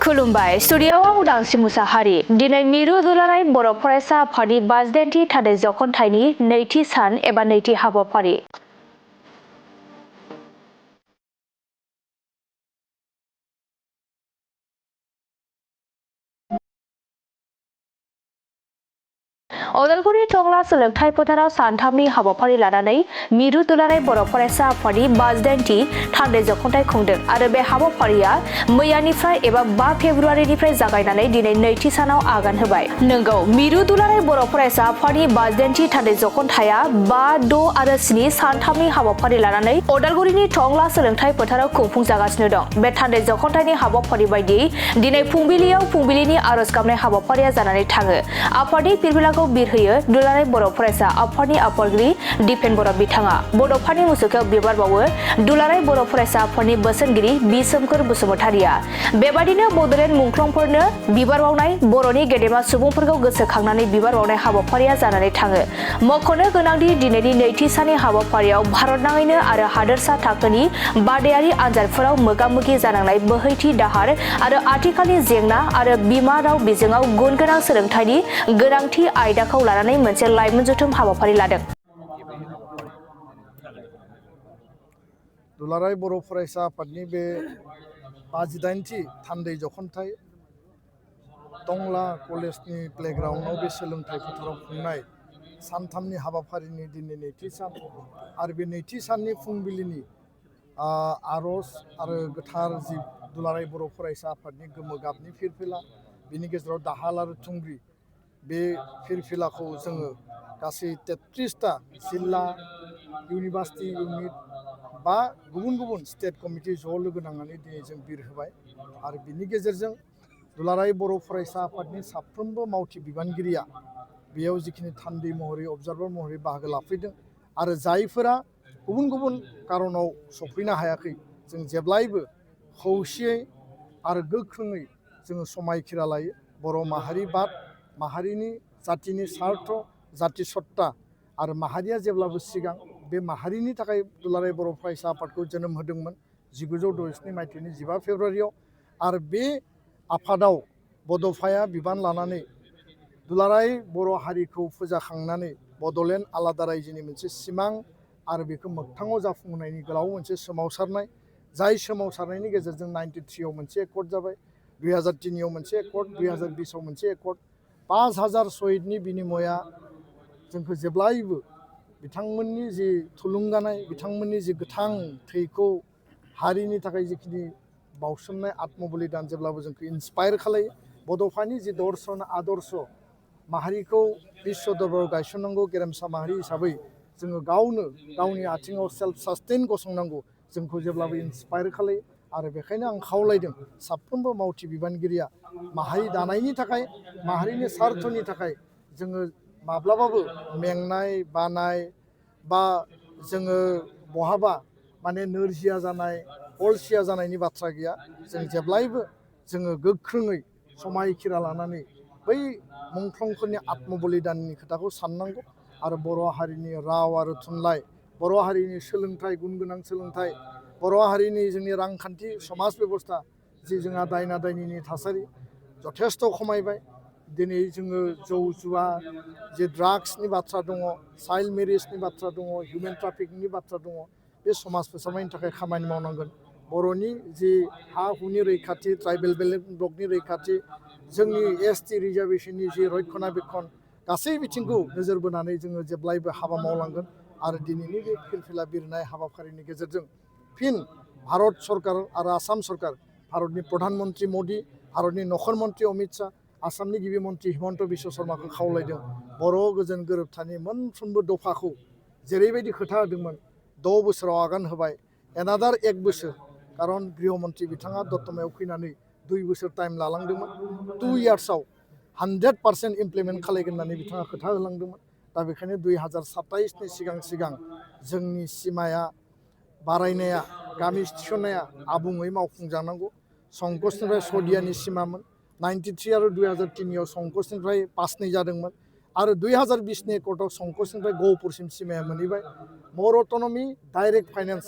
खुलुमबाय स्टुडिय'आव उदांस्रि मुसाहारि दिनै मिरु दुलाराय बर' फरायसा आफादनि 82 थादै जखनथाइनि नैथि सान एबा नैथि हाबाफारि अदालगुरि टंला सोलोंथाइ फोथाराव सानथामनि हाबाफारि लानानै मिरु दुलाराय बर' फरायसा आफादनि 82 थादै जखनथाइ खुंदों आरो बे हाबाफारिया मैयानिफ्राय एबा 5 फेब्रुवारिनिफ्राय जागायनानै दिनै नैथि सानाव आगान होबाय। नंगौ मिरु दुलाराय बर' फरायसा आफादनि 82 थादै जखनथाइया 5, 6 आरो 7 सानथामनि हाबाफारि लानानै अदालगुरिनि टंला सोलोंथाइ फोथाराव खुंफुंजागासिनो दं। बे थादै जखनथाइनि हाबाफारि बायदियै दिनै फुंबिलिनि आरज गाबनाय हाबाफारिया जानानै थाङो। आफादनि फिरफिलाखौ बिरहोयो दुलाराय बर' फरायसा आफादनि आफादगिरि दिपेन बर' बिथाङा बड'फानि मुसुखायाव बिबार बावो दुलाराय बर' फरायसा आफादनि बोसोनगिरि बि सोमखोर बसुमतारिया। बेबादिनो बड'लेण्ड मुंख्लंफोरनो बिबार बावनाय बर'नि गेदेमा सुबुंफोरखौ गोसोखांनानै बिबार बावनाय हाबाफारिया जानानै थाङो। मख'नो गोनांदि दिनैनि नैथि साननि हाबाफारियाव भारतनाङैनो आरो हादोरसा थाखोनि बादायारि आनजादफोराव मोगा-मोगि जानांनाय बोहैथि दाहार आरो आथिखालनि जेंना आरो बिमा राव बिजोङाव गुन गोनां सोलोंथाइनि गोनांथि आयदाखौ लानानै मोनसे लाइमोन जथुम हाबाफारि लादों। दुलाराय बर' फरायसा आफादनि बे 82थि थान्दै जखनथाइ टंला कलेजनि प्लेग्राउन्डआव बे सोलोंथाइ फोथाराव खुंनाय सानथामनि हाबाफारिनि दिनै नैथि सान आरो बे नैथि साननि फुंबिलिनि आरज आरो गोथार जि दुलाराय बर' फरायसा आफादनि गोमो गाबनि फिरफिला बिनि गेजेराव दाहाल आरो थुंग्रि बे फिरफिलाखौ जोङो गासै 33टा जिल्ला इउनिभार्सिटि इउनिट बा गुबुन गुबुन स्टेट कमिटि ज' लोगो नांनानै दिनै जों बिरहोबाय आरो बिनि गेजेरजों दुलाराय बर' फरायसा आफादनि साफ्रोमबो मावथि बिबानगिरिया बेयाव जिखिनि थान्दै महरै अबजार्भार महरै बाहागो लाफैदों आरो जायफोरा गुबुन गुबुन कारनाव सफैनो हायाखै जों जेब्लायबो खौसेयै आरो गोख्रोङै जोङो समायखिरा लायो। बर' माहारि बाद माहारिनि जातिनि सार्थ जाति सत्ता आरो माहारिया जेब्लाबो सिगां बे माहारिनि थाखाय दुलाराय बर' फरायसा आफादखौ जोनोम होदोंमोन 1967 मायथाइनि 15 फेब्रुवारियाव आरो बे आफादाव बड'फाया बिबान लानानै दुलाराय बर' हारिखौ फोजाखांनानै बड'लेण्ड आलादा रायजोनि मोनसे सिमां आरो बेखौ मोगथाङाव जाफुंहोनायनि गोलाव मोनसे सोमावसारनाय जाय सोमावसारनायनि गेजेरजों 93आव मोनसे एकर्ड जाबाय 2003आव मोनसे एकर्ड 2020आव मोनसे एकर्ड 5000 शहीदनि बिनिमया जोंखौ जेब्लायबो बिथांमोननि जि थुलुंगानाय बिथांमोननि जि गोथां थैखौ हारिनि थाखाय जिखिनि बावसोमनाय आत्मबलिदान जेब्लाबो जोंखौ इन्सपायार खालायो। बड'फानि जि दर्शन आदर्श माहारिखौ बिश्व दरबाराव गायसननांगौ गेरेमसा माहारि हिसाबै जोङो गावनो गावनि आथिङाव सेल्फ सास्टेइन गसंनांगौ जोंखौ जेब्लाबो इन्सपायार खालायो आरो बेखायनो आं खावलायदों साफ्रोमबो मावथि बिबानगिरिया माहारि दानायनि थाखाय माहारिनि सार्थनि थाखाय जोङो माब्लाबाबो मेंनाय बानाय बा जोङो बहाबा माने नोरजिया जानाय अलसिया जानायनि बाथ्रा गैया। जों जेब्लायबो जोङो गोख्रोङै समायखिरा लानानै बै मुंख्लंफोरनि आत्मबलिदाननि खोथाखौ साननांगौ आरो बर' हारिनि राव आरो थुनलाइ बर' हारिनि सोलोंथाइ गुन गोनां सोलोंथाइ बर' हारिनि जोंनि रांखान्थि समाज बेबस्था जि जोंहा दायना दायनिनि थासारि जथेस्थ' खमायबाय। दिनै जोङो जौ जुवा जे ड्राग्सनि बाथ्रा दङ चाइल्ड मेरिजनि बाथ्रा दङ हिउमेन ट्राफिकिंनि बाथ्रा दङ बे समाज फोसाबनायनि थाखाय खामानि मावनांगोन। बर'नि जि हा हुनि रैखाथि ट्राइबेल ब्लकनि रैखाथि जोंनि ST रिजार्भेसननि जि रैखनाबेखन गासै बिथिंखौ नोजोर बोनानै जोङो जेब्लायबो हाबा मावलांगोन आरो दिनैनि बे फिरफिला बिरनाय हाबाफारिनि गेजेरजों फिन भारत सरकार आरो आसाम सरकार भारतनि प्रधान मन्त्रि मदि भारतनि नखर मन्त्रि अमित शाह आसामनि गिबि मन्त्रि हिमन्त बिश्व शर्माखौ खावलायदों बर' गोजोन गोरोबथानि मोनफ्रोमबो दफाखौ जेरैबायदि खोथा होदोंमोन 6 बोसोराव आगान होबाय एनादार 1 बोसोर खारन गृह मन्त्रि बिथाङा दतमायाव फैनानै 2 बोसोर टाइम लालांदोंमोन 2 इयार्सआव 100% इमप्लिमेन्ट खालायगोन होननानै बिथाङा खोथा होलांदोंमोन। दा बेखायनो 2027नि सिगां जोंनि सिमाया बारायनाया गामि थिसननाया आबुङै मावफुंजानांगौ। संकसनिफ्राय सदियानि सिमामोन 93 आरो 2003आव संकसनिफ्राय 5 जादोंमोन आरो 2020नि एकर्डआव संकसनिफ्राय गहपुरसिम सिमाया मोनहैबाय। मर अट'नमि डाइरेक्ट फाइनेन्स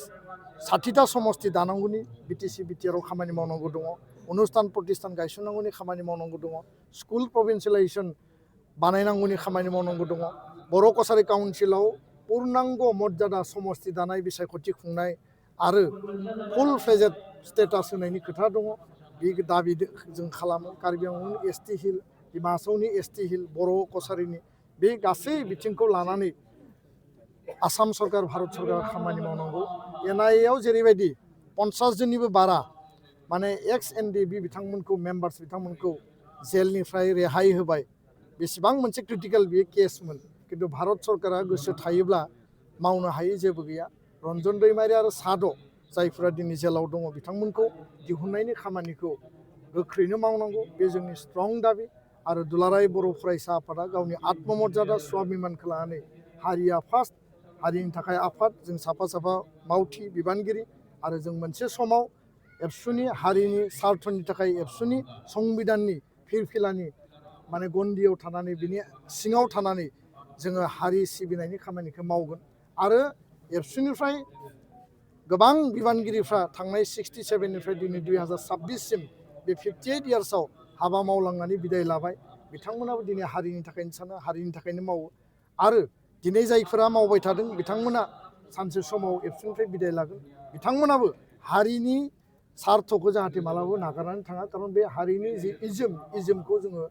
60टा समस्ति दानांगौनि BTC BTRआव खामानि मावनांगौ दङ। अनुस्थान प्रतिष्ठान गायसननांगौनि खामानि मावनांगौ दङ स्कुल प्रभिन्सियेलाइजेसन बानायनांगौनि खामानि मावनांगौ दङ बर' कसारि काउन्सिलाव पूर्णांग मर्यादा समस्ति दानाय बिसायख'थि खुंनाय आरो फुल फ्लेजेड स्टेटास होनायनि खोथा दङ बे दाबि जों खालामो कार्बि आंलंनि एसटि हिल डिमासावनि एसटि हिल बर' कसारिनि बे गासै बिथिंखौ लानानै आसाम सरकार भारत सरकार खामानि मावनांगौ NIA आव जेरैबायदि 50 जननिबो बारा माने एक्स NDB बिथांमोनखौ मेम्बार्स बिथांमोनखौ जेलनिफ्राय रेहाय होबाय बेसेबां मोनसे क्रिटिकल बे केसमोन किन्तु भारत सरकारा गोसो थायोब्ला मावनो हायै जेबो गैया रन्जन दैमारि आरो साद' जायफोरा दिनै जेलाव दङ बिथांमोनखौ दिहुननायनि खामानिखौ गोख्रैनो मावनांगौ बे जोंनि स्ट्रं दाबि आरो दुलाराय बर' फरायसा आफादा गावनि आत्ममर्यादा स्वाभिमानखौ लानानै हारिया फार्स्ट हारिनि थाखाय आफाद जों साफा साफा मावथि बिबानगिरि आरो जों मोनसे समाव एबसुनि हारिनि सार्थनि थाखाय एबसुनि संबिधाननि फिरफिलानि माने गन्दियाव थानानै बिनि सिङाव थानानै जोङो हारि सिबिनायनि खामानिखौ मावगोन आरो एबसुनिफ्राय गोबां बिबानगिरिफ्रा थांनाय 67निफ्राय दिनै 2026सिम बे 58 इयार्सआव हाबा मावलांनानै बिदाय लाबाय बिथांमोनाबो दिनै हारिनि थाखायनो सानो हारिनि थाखायनो मावो आरो दिनै जायफोरा मावबाय थादों बिथांमोना सानसे समाव एबसुनिफ्राय बिदाय लागोन बिथांमोनाबो हारिनि सार्थखौ जाहाथे मालाबाबो नागारनानै थाङा खारन बे हारिनि जि इजमखौ जोङो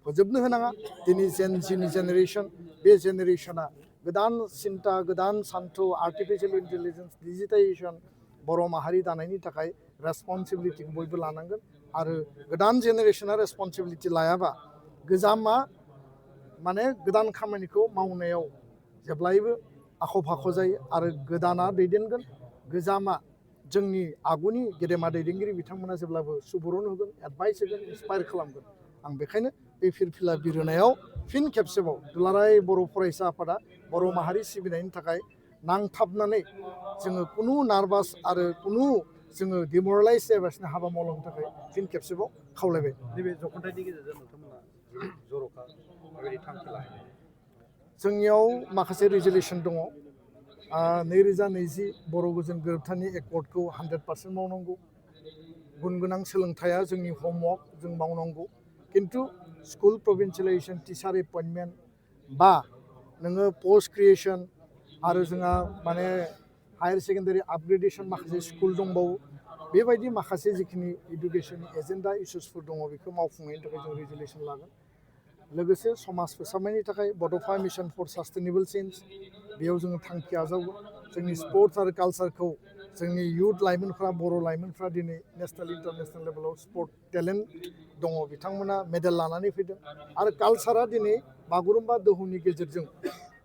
फोजोबनो होनाङा दिनै जेनजिनि जेनेरेसन बे जेनेरेसना गोदान सिन्ता गोदान सान्थौ आर्टिफिशियेल इन्टेलिजेन्स डिजिटाइजेसन बर' माहारि दानायनि थाखाय रेसपन्सिबिलिटिखौ बयबो लानांगोन आरो गोदान जेनेरेसना रेसपन्सिबिलिटि लायाबा गोजामा माने गोदान खामानिखौ मावनायाव जेब्लायबो आख' फाख' जायो आरो गोदाना दैदेनगोन गोजामा जोंनि आगुनि गेदेमा दैदेनगिरि बिथांमोना जेब्लाबो सुबुरुन होगोन एडभाइस होगोन इन्सपायार खालामगोन आं बेखायनो बे फिरफिला बिरहोनायाव फिन खेबसेबाव दुलाराय बर' फरायसा आफादा बर' माहारि सिबिनायनि थाखाय नांथाबनानै जोङो कुनु नार्भास आरो कुनु जोङो डिमरेलाइज जायालासिनो हाबा मावलांनो थाखाय फिन खेबसेबाव खावलायबाय नैबे जख'न्थायनि गेजेरजों नोंथांमोना जर'खा माबायदि थांखि लायो जोंनियाव माखासे रिजुलेसन दङ 2020 बर' गोजोन गोरोबथानि एकर्डखौ 100% मावनांगौ गुन गोनां सोलोंथाइया जोंनि हमवर्क जों मावनांगौ किन्तु स्कुल प्रभिन्सियेलाइजेसन टिचार एपइन्टमेन्ट बा नोङो पस्ट क्रिएसन आरो जोंहा माने हायार सेकेन्डारि आपग्रेडेसन माखासे स्कुल दंबावो बेबायदि माखासे जिखिनि इडुकेसननि एजेन्डा इस्युसफोर दङ बेखौ मावफुंनायनि थाखाय जों रिजुलेसन लागोन लोगोसे समाज फोसाबनायनि थाखाय बड'फा मिशन फर सास्टेनेबल चेन्ज बेयाव जोङो थांखि आजावगोन जोंनि स्पर्ट्स आरो कालचारखौ जोंनि इयुथ लाइमोनफ्रा बर' लाइमोनफ्रा दिनै नेसनेल इन्टारनेसनेल लेभेलाव स्पर्ट टेलेन्ट दङ बिथांमोना मेडेल लानानै फैदों आरो कालचारा दिनै बागुरुम्बा दोहौनि गेजेरजों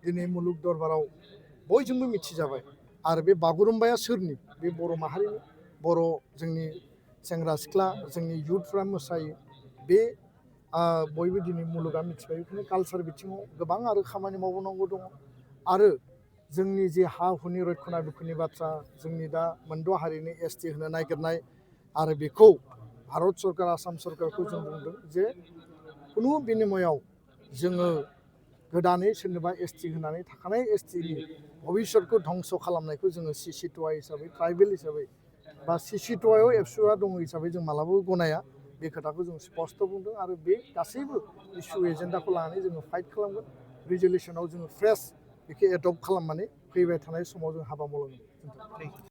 दिनै मुलुग दरबाराव बयजोंबो मिथिजाबाय आरो बे बागुरुम्बाया सोरनि बे बर' माहारिनि बर' जोंनि सेंग्रा सिख्ला जोंनि इयुथफ्रा मोसायो बे बयबो दिनै मुलुगा मिथिबाय बेखायनो कालचार बिथिङाव गोबां आरो खामानि मावबावनांगौ दङ आरो जोंनि जे हा हुनि रैखनाबेखननि बाथ्रा जोंनि दा मोनद' हारिनि ST होनो नागिरनाय आरो बेखौ भारत सरकार आसाम सरकारखौ जों बुंदों जे कुनु बिनिमयाव जोङो गोदानै सोरनोबा ST होनानै थाखानाय STनि भबिष्यतखौ धंस' खालामनायखौ जोङो CC2I हिसाबै ट्राइबेल हिसाबै बा CC2Iआव एबसुआ दङ हिसाबै जों मालाबाबो गनाया बे खोथाखौ जों स्पष्ट बुंदों आरो बे गासैबो इस्यु एजेन्डाखौ लानानै जोङो फाइट खालामगोन रिजुलेसनाव जोङो फ्रेश बेखौ एडप्ट खालामनानै फैबाय थानाय समाव जों हाबा मावलांगोन